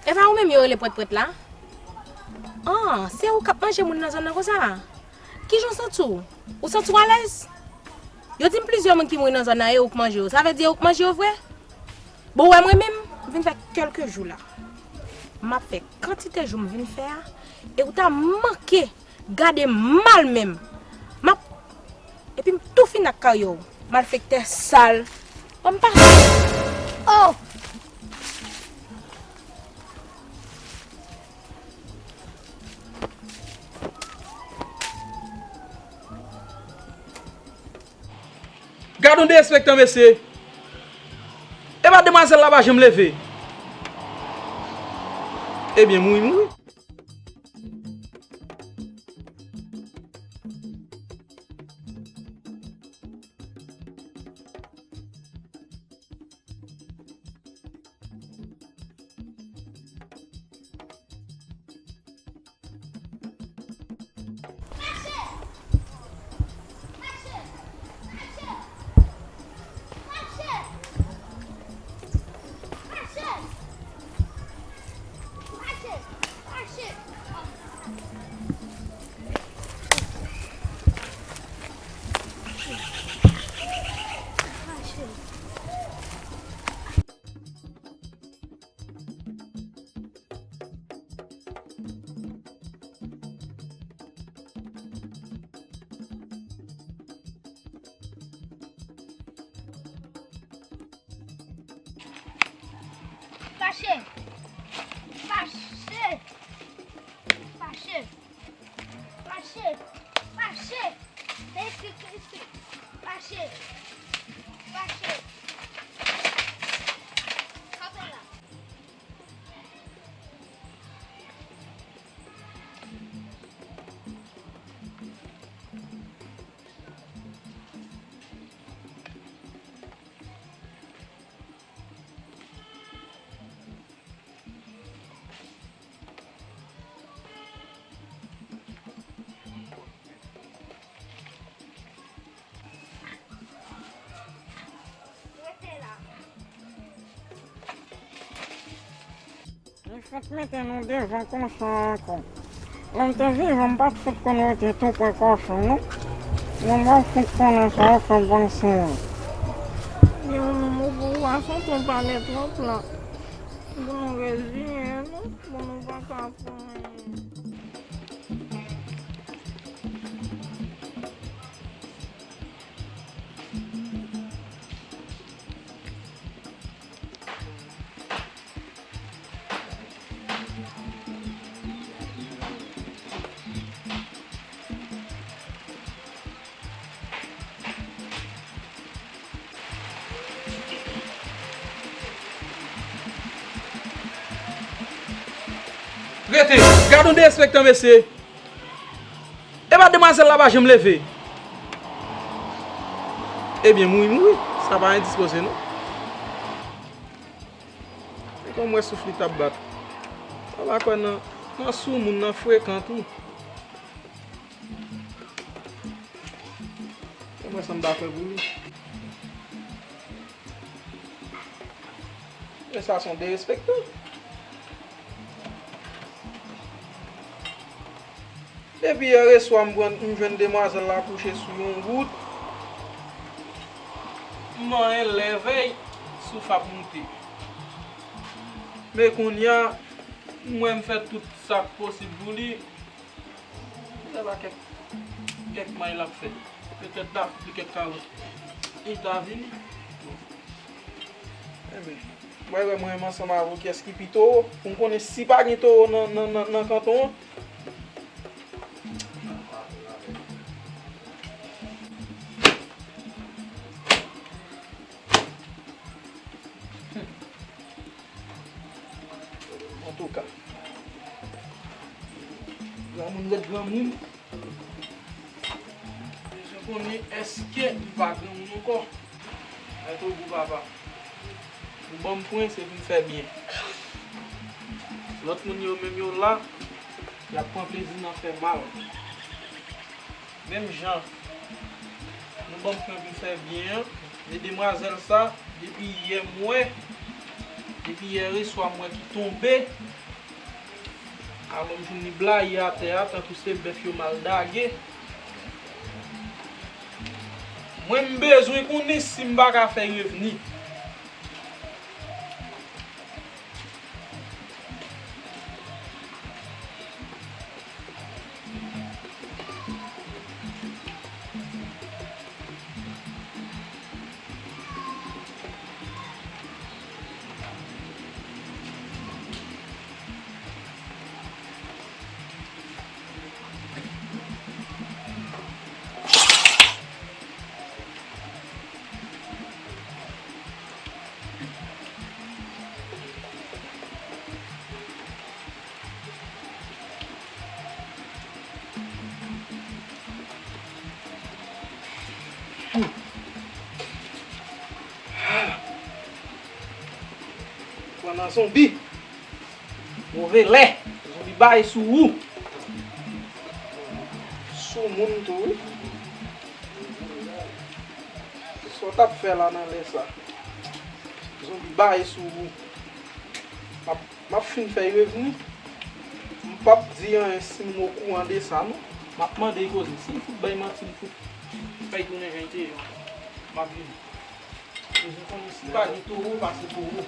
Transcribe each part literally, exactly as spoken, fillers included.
E pa ou menm yo rele pwèt pwèt la? An, se ou k ap manje moun nan zòn nan konsa? Kijan w santi w? Ou santi w alèz? Yo di m plizyè moun ki mouri nan zòn nan e ou k manje yo. Sa vle di e ou k manje yo vre? Bon, ou wè mwen menm, m vin fè kèlke jou la. M ap fè kantite jou m vin fè a, e ou ta manke gade m mal menm. M ap, epi m tou fini ak karyè w. Malfektè sal. Ban m pase. Oh! Gad yon derespektan, mesye. Epa demwazèl la pa janm leve. Ebyen, mouri, mouri. Fache! Fache! Fache! Fache! Fache! Vin isit, vin isit! Fache! Fache! Kanpe la! Rete la. Li fèk mete nou devan konsa ankò. Lè m te vivan, m pa t fout konn rete tou pre kòchon, non. Mwen, mwen fout konnen sa yo fè m panse. Yo, non, ou pou wa santi w pale twòp la. Pou nou reziyen nou, pou nou pa ka fè anyen. Rete! Gad yon derespektan, mesye! Epa demwazèl la pa janm leve. Ebyen, mouri, mouri. Sa pa endispoze, non. Se kòm wè souf li t ap bat. Sa pa kwè nan, nan soumoun nan frekan tou. Mwen sa m pa kwè pou li. Men sa se yon derespektan. Depi yèreswa m pran, m jwenn demwazèl la kouche sou yon wout. M anyen leve, souf ap moute. Men kounye a, m wè m fè tout sa k posib pou li. Sa pa kèk, kèk may l ap fè. Petèt l ap fè kèk kalòt. Li ta vini. Bon. Enben, mwen wè mwen menm ansanm avè w kiyès ki pi towo. Pou m konnen si pa gen towo nan, nan, nan, nan kanton an. Antouka, granmoun rete granmoun. Bezwen konnen èske li pa granmoun ankò. Mèt Ogou papa. Nou ban m pwen, se pou m fè byen. Lòt moun yo menm yo la, y ap pran plezi nan fè mal. Menm jan nou ban m pwen pou m fè byen an, men demwazèl sa, depi yè m wè, depi yèreswa m wè ki tonbe, Alò m jwenn li blayi atè a tankou se bèf yo mal dage. Mwen m bezwen konnen si m pa ka fè revni. Pran nan zonbi. Move lè. Zonbi bay sou ou. Sou moun tou, wi. Sa w t ap fè la nan lè sa? Zonbi bay sou ou. M ap, m ap fin fè y revni. M p ap di anyen si m okouran de sa, non. M ap mande y koze. Si l fout bay manti, m fout fè y tounen jan l te ye an. M ap vini. Bezwen konnen si pa gen towo, pase towo.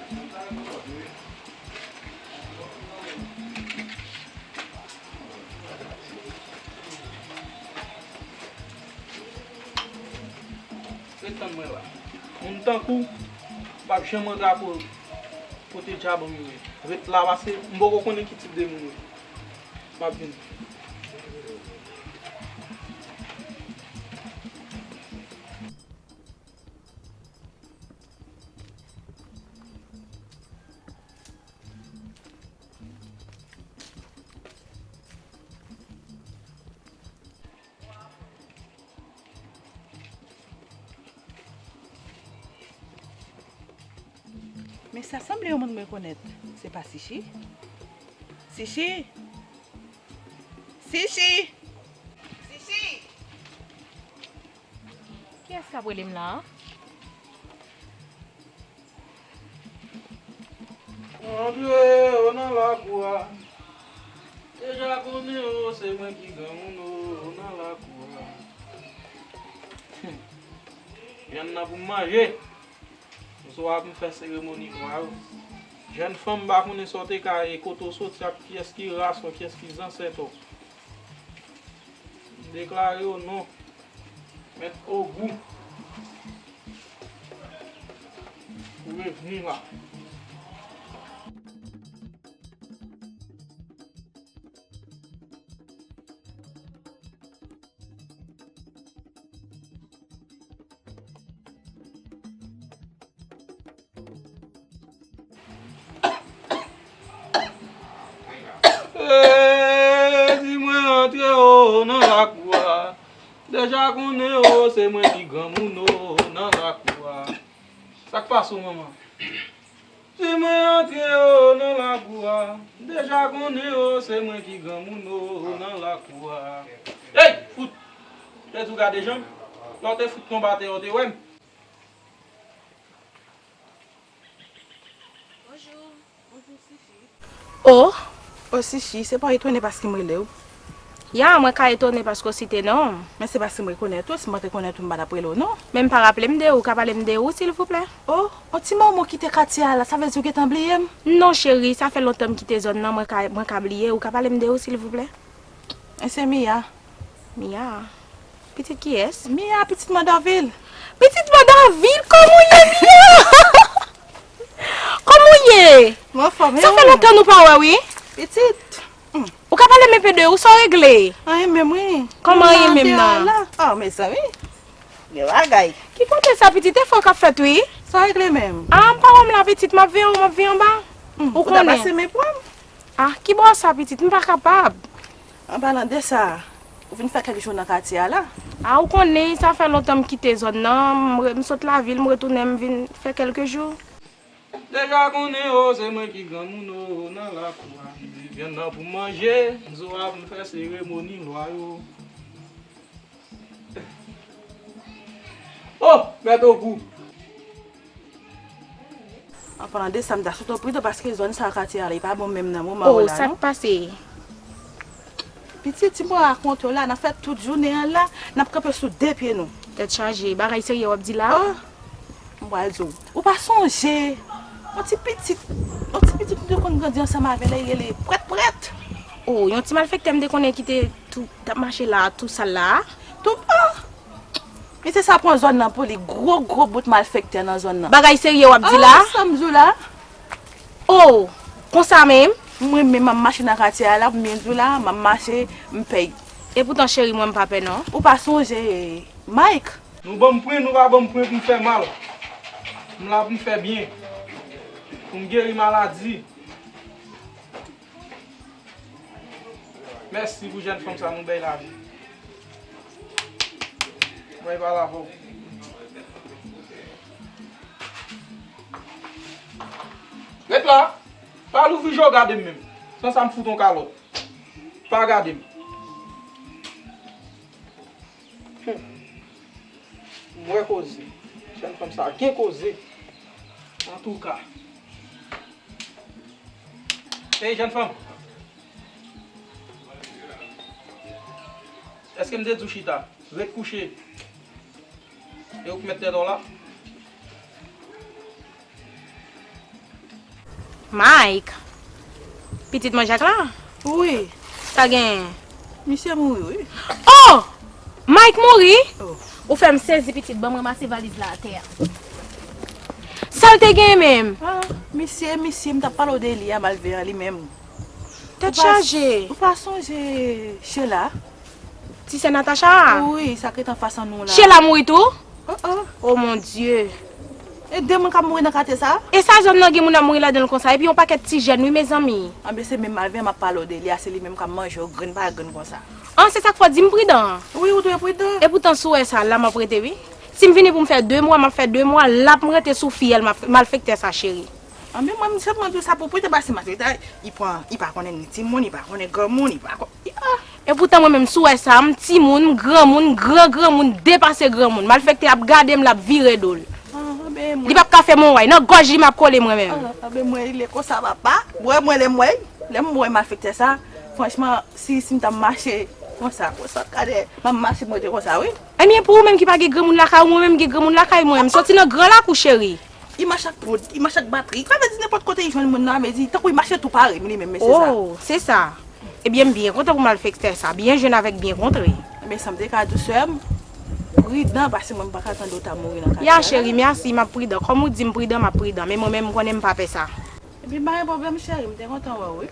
Ret tann mwen la. Moun tankou w p ap janm antre a ko-, kote djab an yo ye. Ret la pase m poko konnen ki tip de moun ou ye. M ap vini. Men sa sanble yon moun mwen konèt. Se pa Sichi? Sichi! Sichi! Sichi! Kiyès k ap rele m la a? Antre o nan lakou a. Deja konnen o, se mwen ki granmoun o nan lakou a. Hum. Vyann nan pou m manje. Oswa pou m fè seremoni nwa yo. Jèn fanm, m pa konnen sa w te ka ye, kote w soti ak kiyès ki ras ou, kiyès ki zansèt ou. M deklare w non. Mèt Ogou. Ou revni la. Eh, di mwen antre o nan lakou a. Deja konnen o, se mwen ki granmoun o nan lakou a. Sa k pase w, manman? Di mwen antre o nan lakou a. Deja konnen o, se mwen ki granmoun o nan lakou a. Ey, fout! Te di w gade janm. Lè w te fout tonbe atè a, w te wè m. Bonjou. Bonjou, Sichi. O! O, Sichi, se pa etone paske m rele w. Ya, mwen ka etone paske w site non m. Men se paske m rekonèt ou, si mwen te konèt ou, m pa t ap rele w non. Men m pa raple m de ou, w ka pale m de ou, silvouplè? O, yon ti momo kite katye a la, sa vle di w gentan bliye m? Non, cheri, sa fè lontan m kite zòn nan, mwen ka, mwen ka bliye, ou ka pale m de ou, silvouplè? Men se Mia. Mia? Pitit kiyès? Mia, pitit Mandavil. Pitit Mandavil, kòman w ye, Mia? Kòman w ye? M anfòm, e ou? Sa fè lontan nou pa wè, wi. Pitit. Hmm. Ou ka pale m enpe de ou, sa w regle? Anyen menm, wi. Kòman anyen menm nan? Ah, mezanmi. Gen bagay. Ki kote sa, pitit? E fò k ap fèt, wi. Sa w regle menm? Ah, m pa wè m la, pitit, m ap veye w, m ap veye anba. Hmm, ou konnen. Ou ta pase men pran m. Ah, ki bò sa, pitit? M pa kapab. An palan de sa, ou vin fè kèk jou nan katye a la? Ah, ou konnen, sa fè lontan m kite zòn nan, m re-, m sot lavil, m retounen, m vin fè kèlke jou. Deja konnen o, se mwen ki granmoun o nan lakou a. Vyann nan pou manje, zo a pou m fè seremoni lwa yo. Oh, mèt Ogou. An palan de sa, m ta sot o pridan paske zòn sa katye a la, li pa bon menm nan moman an la non. Oh, sa k pase? Pitit, ti mwen rakonte w la, n ap fè tout jounen an la, n ap kanpe sou de pye nou. Tèt chaje, bagay serye w ap di la? Oh, m pral di w. Ou pa sonje? Yon ti pitit, yon ti pitit nou te konn grandi ansanm avè l, li rele Prèt Prèt. Oh, yon ti malfektè m te konnen ki te tou, t ap mache la, tou sal la. Tou, oh! Misye sa pran zòn nan pou li, gwo, gwo bout malfektè nan zòn nan. Bagay serye w ap di la? Ah, sa m di w la. Oh, konsa menm? Mwen menm, m ap mache nan katye a la, pou m byen di w la, m ap mache, m pè. Epoutan, cheri, mwen, m pa pè, non. Ou pa sonje, Mike? Nou ban m pwen, nou pa ban m pwen pou m fè mal. M la pou m fè byen. Pou m geri maladi. Mèsi pou jèn fanm sa nou bay lavi. Mwen pale avè w. Ret la. Pa louvri je w gade m menm. San sa m fout on kalòt. Pa gade m. Hmm. M wè koze. Jèn fanm sa gen koze. Antouka. Ey, jèn fanm. Èske m te di w chita? Ret kouche. E ou k mèt tèt w la? Mike. Pitit mwen Jak la? Wi. Sa genyen? Misye mouri, wi. Oh! Mike mouri? Oh. Ou fè m sezi, pitit. Ban m ranmase valiz la atè a. Sa l te genyen menm? Ah, misye, misye, m t ap pale w de li a, malveyan li menm. Tèt chaje. Ou pa sonje Sheila? Ti sè Natacha a? Wi, sa k ret anfas an nou la. Sheila mouri tou? Oh, oh. Oh, mon Dieu. E de moun k ap mouri nan katye sa? E sa zòn nan gen moun ap mouri ladan l konsa? Epi yon pakèt ti jèn, wi, mezanmi. Anben, se menm malveyan m ap pale w de li a, se li menm k ap manje w grenn pa grenn konsa. An, se sa k fè w di m pridan? Wi, ou dwe pridan. Epoutan, si w wè sa, la m ap rete, wi. Si m vini pou m fè de mwa, m ap fè de mwa, la pou m rete sou fiyèl malfektè sa, cheri. Anben, mwen, m sèlman di w sa pou pridan, paske malfektè, li pran, li pa konnen ni timoun, li pa konnen granmoun, li pa kon-, li, ah. Epoutan, mwen menm, si w wè sa, m timoun, m granmoun, m gran granmoun, depase granmoun. Malfektè ap gade m, l ap vire do l. Ah, anben, mwen. Li p ap ka fè m on way. Nan gòj li m ap kole mwen menm. Ah, anben, mwen, li konsa, papa. Mwen, mwen, lè m wè, lè m wè malfektè sa, franchman, si, si m t ap mache konsa, konsa, gade, m ap mache, mwen te konsa, wi. Ebyen, pou ou menm ki pa gen granmoun lakay ou, mwen menm gen granmoun lakay mwen. M soti nan gran lakou, cheri. Li mache ak poud, li mache ak batri. Sa vle di nenpòt kote li jwenn moun nan, vle di tankou li mache tou pare, li menm, mesye sa. Oh, se sa. Ebyen, m byen kontan pou malfektè sa. Byen jwenn avèk byen kontre. Ebyen, sa m te ka di w, sè m, pridan, paske mwen m pa ka tande w ta mouri nan katye a. Ya, cheri, mèsi, m ap pridan. Kòm ou di m pridan, m ap pridan. Men mwen menm, m konnen m pa pè sa. Epi pa gen pwoblèm, cheri, m te kontan wè w, wi.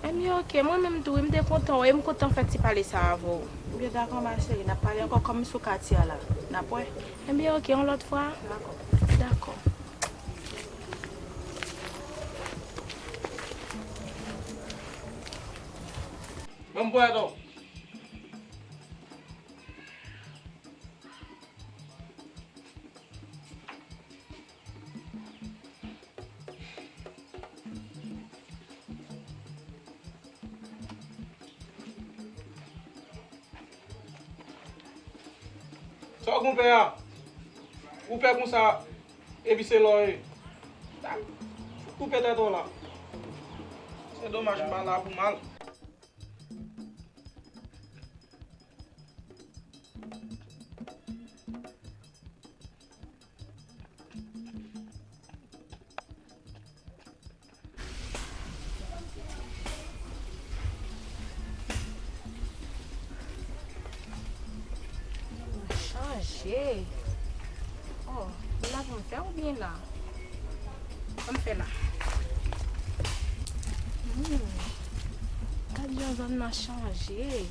Ebyen, oke, mwen menm tou, wi, m te kontan wè w, e m kontan fè ti pale sa avè w. Ebyen, dakò, ma chérie, n ap pale ankò kòm sou katye a la. N ap wè. Ebyen, oke, yon lòt fwa. Dakò. Dakò. Ban m pwèt ou. Sa w konn fè a? Ou pè konsa, epi se lò ye. Koupe tèt ou la. Se domaj m pa la pou mal. Chanje. Oh, la pou m fè oubyen la? Ban m fè la. Hmm. Gad jan zòn nan chanje.